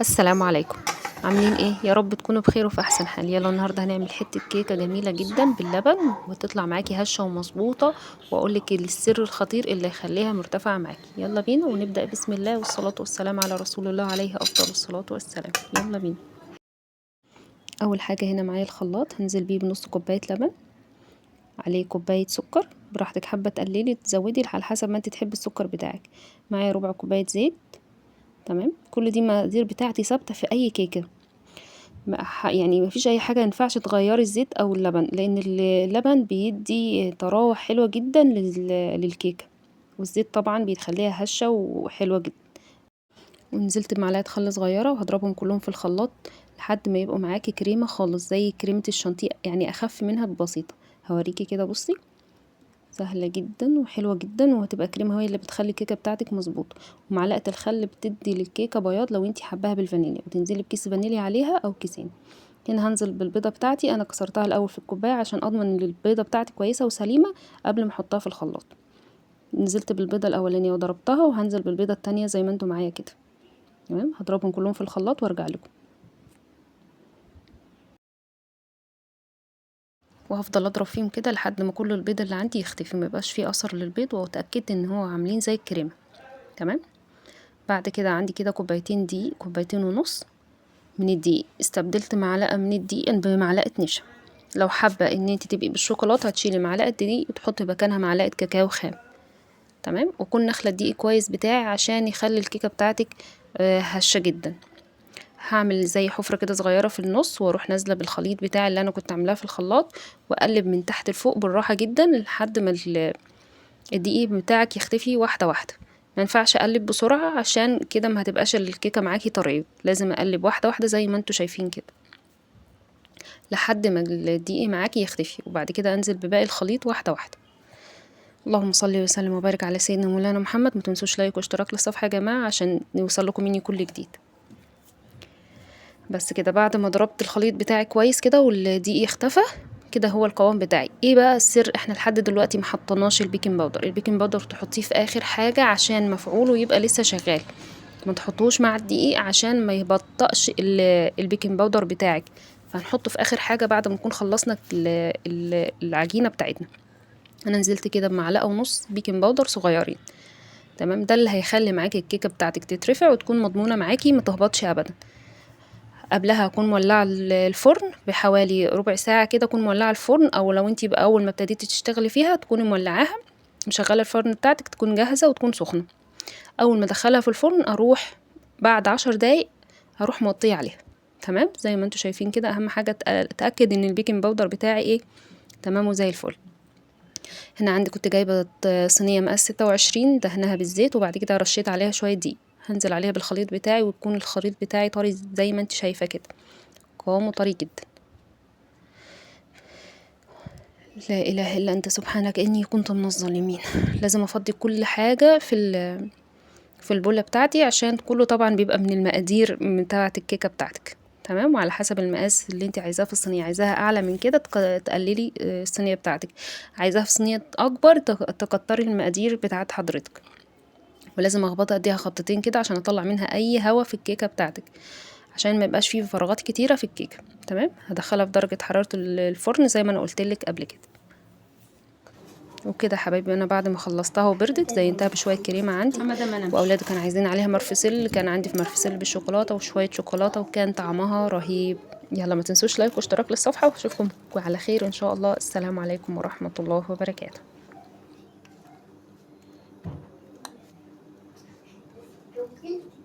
السلام عليكم. عاملين ايه؟ يا رب تكونوا بخير وفي احسن حال. يلا النهارده هنعمل حتة كيكة جميلة جدا باللبن وتطلع معاكي هشه ومظبوطه، واقول لك السر الخطير اللي يخليها مرتفعة معاكي. يلا بينا ونبدا بسم الله والصلاة والسلام على رسول الله عليه افضل الصلاة والسلام. يلا بينا. اول حاجة هنا معايا الخلاط، هنزل بيه بنص كوباية لبن، عليه كوباية سكر، براحتك حابة تقللي تزودي على حسب ما انت تحبي السكر بتاعك. معايا ربع كوباية زيت. تمام، كل دي المقادير بتاعتي ثابتة في اي كيكة، يعني مفيش اي حاجة ينفعش تغيري الزيت او اللبن، لان اللبن بيدي طراوه حلوة جدا للكيكه، والزيت طبعا بيخليها هشه وحلوه جدا. ونزلت بمعلقه خل صغيرة وهضربهم كلهم في الخلاط لحد ما يبقوا معاكي كريمة خالص زي كريمة الشانتيه، يعني اخف منها ببسيطه. هوريكي كده، بصي سهلة جدا وحلوه جدا، وهتبقى كريمة هي اللي بتخلي الكيكه بتاعتك مظبوطة. ومعلقة الخل بتدي للكيكه بياض لو انتي حباها بالفانيليا، وتنزلي بكيس فانيليا عليها او كيسين. هنا هنزل بالبيضه بتاعتي، انا كسرتها الاول في الكوباية عشان اضمن ان البيضة بتاعتي كويسة وسليمه قبل ما احطها في الخلاط. نزلت بالبيضه الاولانية وضربتها، وهنزل بالبيضه التانية زي ما انتم معايا كده. تمام، هضربهم كلهم في الخلاط وارجع لكم. وهفضل اضرب فيهم كده لحد ما كل البيض اللي عندي يختفي، ما يبقاش فيه اثر للبيض، واتاكدت ان هو عاملين زي الكريمة. تمام، بعد كده عندي كده كوبايتين دقيق، كوبايتين ونص من الدقيق. استبدلت معلقه من الدقيق بمعلقه نشا. لو حابة ان انت تبقي بالشوكولاته هتشيلي معلقه دقيق وتحطي مكانها معلقه كاكاو خام. تمام، وكون نخله الدقيق كويس بتاعي عشان يخلي الكيكه بتاعتك هشه جدا. هعمل زي حفره كده صغيرة في النص، واروح نازله بالخليط بتاعي اللي انا كنت عاملاه في الخلاط، واقلب من تحت لفوق بالراحة جدا لحد ما الدقيق بتاعك يختفي واحدة واحدة. ما ينفعش اقلب بسرعة عشان كده ما هتبقاش الكيكه معاكي طرية، لازم اقلب واحدة واحدة زي ما انتوا شايفين كده لحد ما الدقيق معاكي يختفي، وبعد كده انزل بباقي الخليط واحدة واحدة. اللهم صل وسلم وبارك على سيدنا مولانا محمد. ما تنسوش like واشتراك للصفحه يا جماعة عشان يوصل لكم مني كل جديد. بس كده بعد ما ضربت الخليط بتاعي كويس كده والدقيق اختفى كده، هو القوام بتاعي. ايه بقى السر؟ احنا لحد دلوقتي ما حطيناش ال baking powder. ال baking powder تحطيه في اخر حاجة عشان مفعوله يبقى لسه شغال، ما تحطوش مع الدقيق عشان ما يبطئش ال baking powder بتاعك. فهنحطه في اخر حاجة بعد ما نكون خلصنا العجينة بتاعتنا. انا نزلت كده بمعلقه ونص baking powder صغيرين. تمام، ده اللي هيخلي معاكي الكيكه بتاعتك تترفع وتكون مضمونه معاكي ما تهبطش ابدا. قبلها اكون مولعه الفرن بحوالي ربع ساعة كده، اكون مولعه الفرن، او لو انتي بقى اول ما ابتديتي تشتغلي فيها تكوني مولعاها، مشغله الفرن بتاعتك تكون جاهزة وتكون سخنة. اول ما ادخلها في الفرن اروح بعد 10 دقايق هروح موطيه عليها. تمام، زي ما انتوا شايفين كده. اهم حاجة اتاكد ان ال baking powder بتاعي ايه، تمام وزي الفل. هنا عندي كنت جايبه صينية مقاس 26، دهنها بالزيت وبعد كده رشيت عليها شوية دقيق. هنزل عليها بالخليط بتاعي، ويكون الخليط بتاعي طري زي ما انت شايفه كده، قوامه طري جدا. لا اله الا انت سبحانك اني كنت من الظالمين. لازم افضي كل حاجة في البوله بتاعتي عشان كله طبعا بيبقى من المقادير بتاعه الكيكه بتاعتك. تمام، وعلى حسب المقاس اللي انت عايزاه في الصينية. عايزاها اعلى من كده تقللي الصينية بتاعتك، عايزاها في صينية اكبر تكتري المقادير بتاعت حضرتك. ولازم اخبطها، اديها خبطتين كده عشان اطلع منها اي هوا في الكيكه بتاعتك، عشان ما يبقاش فيه فراغات كتيرة في الكيكه. تمام، هدخلها في درجه حرارة الفرن زي ما انا قلت لك قبل كده. وكده يا حبايبي انا بعد ما خلصتها وبردت زينتها بشوية كريمة عندي، واولادي كانوا عايزين عليها مرفسل، كان عندي في مرفسل بالشوكولاته وشوية شوكولاتة، وكان طعمها رهيب. يلا ما تنسوش like واشتراك للصفحه، واشوفكم على خير ان شاء الله. السلام عليكم ورحمة الله وبركاته. Thank you.